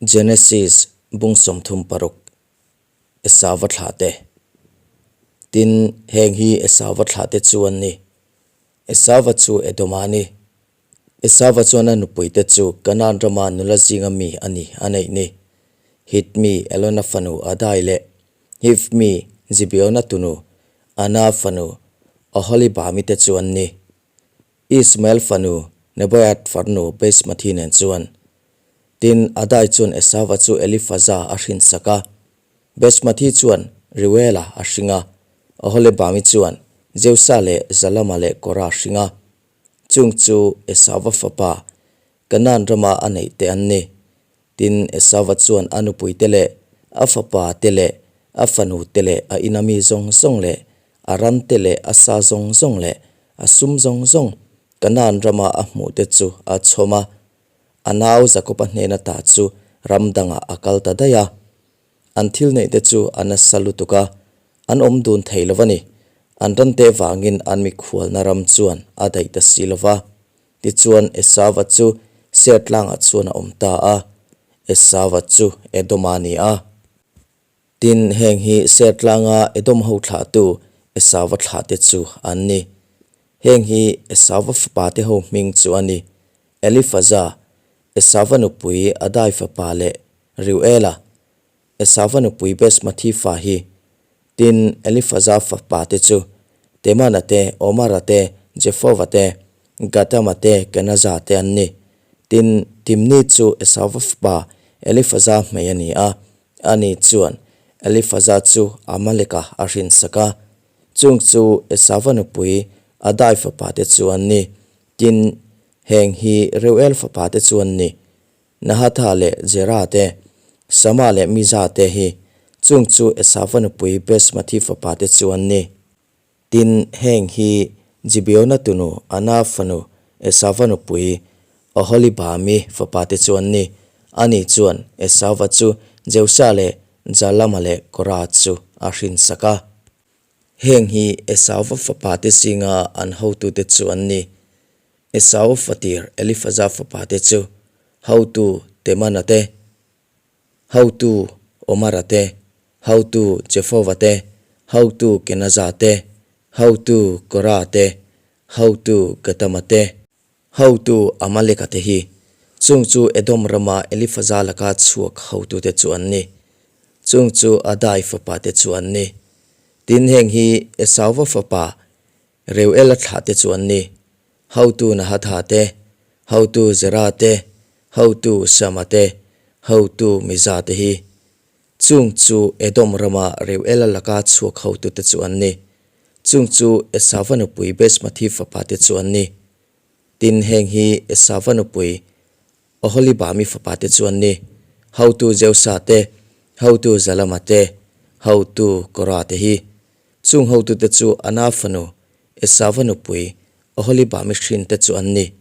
Genesis bung 36, Esauva thlahte. Tin, heng hi Esauva thlahte chu an ni. Esauva chu Edoma a ni. Esauva chuan a nupuite chu Kanaan rama nula zinga mi a ni a neih ni. Hit mi Elona fanu Adai leh Hiv mi Zibeona tunu Ana fanu Oholibami te chu an ni. Ismael fanu Nebaiath farnu Basemathi nen chuan. Tin, Adai chuan Esauva chu Elifaza a hrinsak a. Basemathi chuan Reuela a hring a, Oholibami chuan Jeusa leh Zalama leh Kora a hring a. Chung chu Esauva fapa Kanaan rama a neih te an ni. Tin, Esauva chuan a nupuite leh a fapa te leh a fanu te leh a ina mi zawng zawng leh a ram te leh a sa zawng zawng leh a sum zawng zawng Kanaan rama a hmuh te chu a chhawm a. A nau Jakoba hnena ta chu ram dangah a kal ta daih a. An thil neih te chu a nasa lutuk a, an awm dun thei lo a ni. An ran te vangin an mikhualna ram chuan a daih ta si lo va. Tichuan Esauva chu Seir tlangah chuan a awm ta a, Esauva chu Edoma a ni a. Tin, heng hi Seir tlanga Edom ho thlahtu Esauva thlahte chu an ni. Heng hi Esauva fapate ho hming chu a ni, Elifaza, Esauva nupui Adai fapa leh Reuela, Esauva nupui Basemathi fa hi. Tin, Elifaza fapate chu Temana te, Omara te, Jefova te, Gatama te, Kenaza te an ni. Tin, Timni chu Esauva fapa Elifaza hmei a ni a, Ani chuan Elifaza chu Amaleka a hrinsak a, chung chu Esauva nupui Adai fapate chu an ni. Tin, heng hi Reuel fapate chu an ni, Nahatha leh Zera te, Sama leh Miza te hi, chung chu Esauva nupui Basemathi fapate chu an ni. Tin, heng hi Gibeona tunu Ana fanu Esauva nupui Oholibami fapate chu an ni. Ani chuan Esauva chu Jeusa leh Jalama leh Kora chu a hrinsak a. Heng hi Esauva fapate zinga an hotute chu an ni. Esau fatir Elifaza fapate chu hotu Temana te, Hotu Omara te, Hotu Jefova te, Hotu Kenaza te, Hotu Kora te, Hotu Gatama te, Hotu Amaleka te hi chung chu Edom rama Elifaza laka chhuak hotute chu an ni. Chung chu Adai fapate chu an ni. Tin, heng hi Esauva fapa Reuela thlahte chu an ni. Hotu Nahatha te, Hotu Zera te, Hotu Sama te, Hotu Miza te hi. Chung chu Edom rama Reuela laka chhuak hotute chu an ni. Chung chu Esauva nupui Basemathi fapate chu an ni. Tin, heng hi Esauva nupui Oholibami fapate chu an ni, Hotu Jeusa te, Hotu Zalama te, Hotu Kora te hi. Chung hotute chu Ana fanu, Esauva nupui, Oholibami hrinte chu an ni.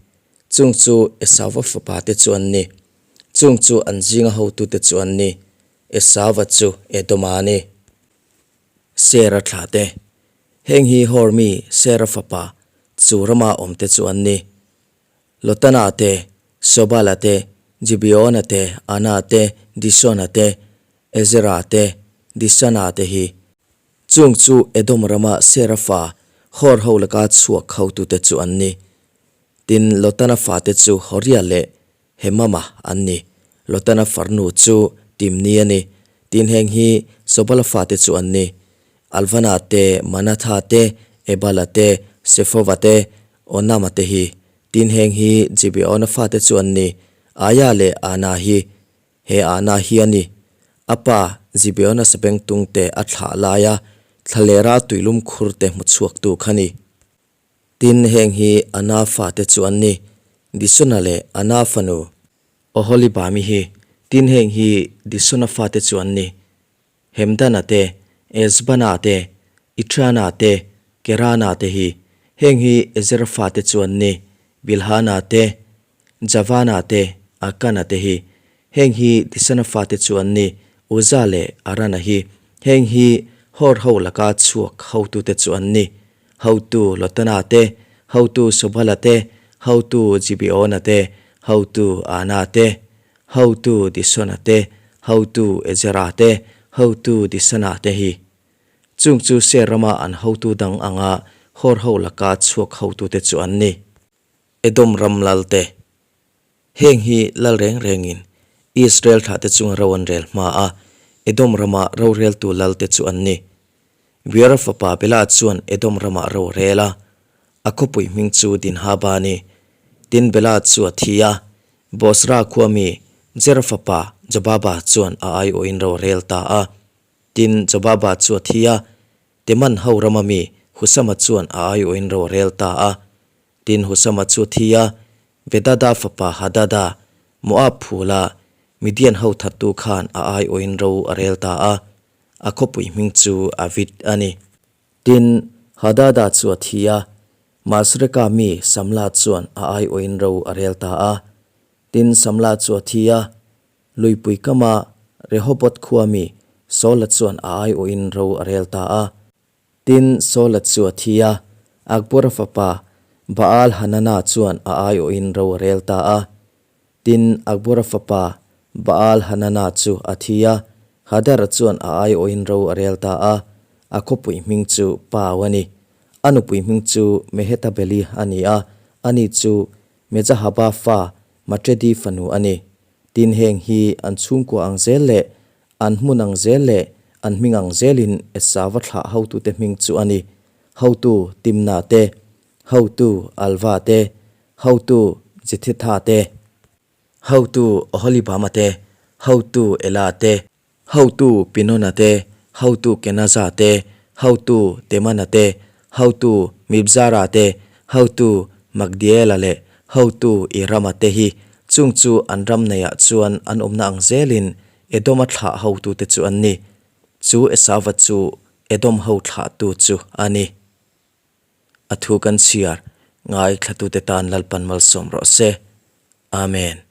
Chung chu Esauva fapate chu an ni. Chung chu an zinga hotute chu an ni. Esauva chu Edoma a ni. Sera thla te. Heng hi Hor mi Sera fapa chu rama awmte chu an ni. Lotana te, Sobala te, Gibeona te, Ana te, Disona te, Ezera te, Disana te hi. Chung chu Edom rama Sera fa Hor ho laka chhuak hotute chu an ni. Tin, Lotana fate chu Horia leh Hemama an ni. Lotana farnu chu Timni a ni. Tin, heng hi Sobala fate chu an ni, Alvana te, Manatha te, Ebala te, Sefova te, Onama te hi. Tin, heng hi Gibeona fate chu an ni, Aia leh Ana hi. He Ana hi a ni. A pa Gibeona sabengtung te a thlah laia thlalera tuilum khur te hmu chhuaktu kha ni. Tin, heng hi Ana fate chu an ni, Disona leh Ana fanu Oholibami hi. Tin, heng hi Disona fate chu an ni, Hemdana te, Ezbana te, Itrana te, Kerana te hi. Heng hi Ezera fate chu an ni, Bilhana te, Javana te, Akana te hi. Heng hi Disana fate chu an ni, Uza leh Arana hi. Heng hi Hor ho laka chhuak hotute chu an ni, Hotu Lotana te, hotu Sobala te, hotu Gibeona te, hotu Ana te, Hotu Disona te, hotu Ezera te, hotu Disana te hi. Chung chu Seir rama an hotu dang anga Hor ho laka chhuak hotute chu an ni. Edom ram lal te. Heng hi lal reng rengin Israel thlahte chunga ro an rel hma a, Edom rama roreltu lalte chu an ni. Beora fapa Bela chuan Edom ramah ro a rel a, a khawpui hming chu Dinhaba a ni. Tin, Bela chu a thi a, Bosra khua mi Zera fapa Jobaba chuan a aiawhin ro a rel ta a. Tin, Jobaba chu a thi a, Teman ho rama mi Husama chuan a aiawhin ro a rel ta a. Tin, Husama chu a thi a, Bedada fapa Hadada, Moab phula Midian ho thattu khan a aiawhin ro a rel ta a, a khawpui hming chu Avit a ni. Tin, Hadada chu a thi a, Masreka mi Samla chuan a aiawhin ro a rel ta a. Tin, Samla chu a thi a, Luipui kama Rehoboth khua mi Saula chuan a aiawhin ro a rel ta a. Tin, Saula chu a thi a, Akbora fapa Baal-hanana chuan a aiawhin ro a rel ta a. Tin, Akbora fapa Baal-hanana chu a thi a, Hadara chuan a aiawhin ro a rel ta a, a khawpui hming chu Pau a ni. A nupui hming chu Mehetabeli a ni a, ani chu Mezahaba fa Matredi fanu a ni. Tin, heng hi an chhungkua ang zel leh an hmun ang zel leh an hming ang zelin Esava thlah hotute hming chu a ni, Hotu Timna te, Hotu Alva te, Hotu Jethitha te, Hotu Oholibama te, Hotu Ela te, Hotu Pinona te, Hotu Kenaza te, Hotu Temana te, Hotu Mibzara te, Hotu Magdiela leh Hotu Irama te hi chung chu an ram neiah chuan an awmna ang zelin Edoma thlah hotute chu an ni. Chu Esauva chu Edom ho thlahtu chu a ni. A thu kan chhiar, ngaithlatute tan Lalpan malsawm rawh se. Amen.